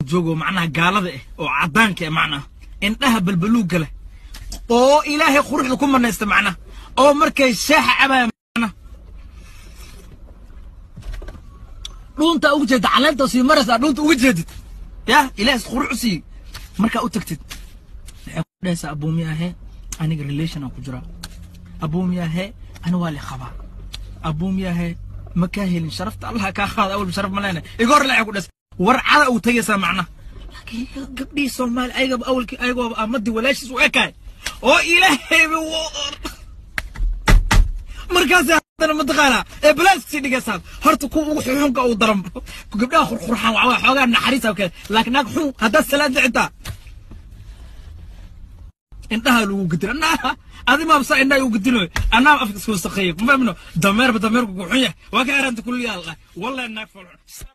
Joogo macnaha gaalada oo cadaanka macnaha indhaha balbaluuga leh oo Ilaahay quruxda ku manaysta macnaha oo markay shaaxa cabayaan macnaha dhuunta ugu jeedid caleenta sii maraysa dhuunta ugu jeedid ya Ilaahay qurux u siiyey markaa u tagtid waxay ku dhahaysaa abuumiyahe aniga relation aan ku jiraa abuumiyahe ani waa li qabaa abuumiyahe ma kaa helin sharafta Allah kaa qaada awal sharaf ma leena iga hor leex ku dhas warcada uu tagaysaa macnaha laakiin gabdhihii Soomaali ayaga awalkii ayagoo amadii walaashiis u ekaay oo Ilaahay markaas haddana mataqaanaa ee balaaska sii dhigaysaa horta kuwa ugu xunxunka uu daran gabdhaha qurqurxan waxaa xoogaa naxariis oo kale laakiin naag xun haddaad salaad xitaa indhaha lagu gudin anaa adi maabsa indhaha ugu gudinoy anaa afka isku wasaqeeyay ma fahmino dameerba dameerku ku xun yahay waa ka aranta kulliyaal ah wallahi naag fool xun.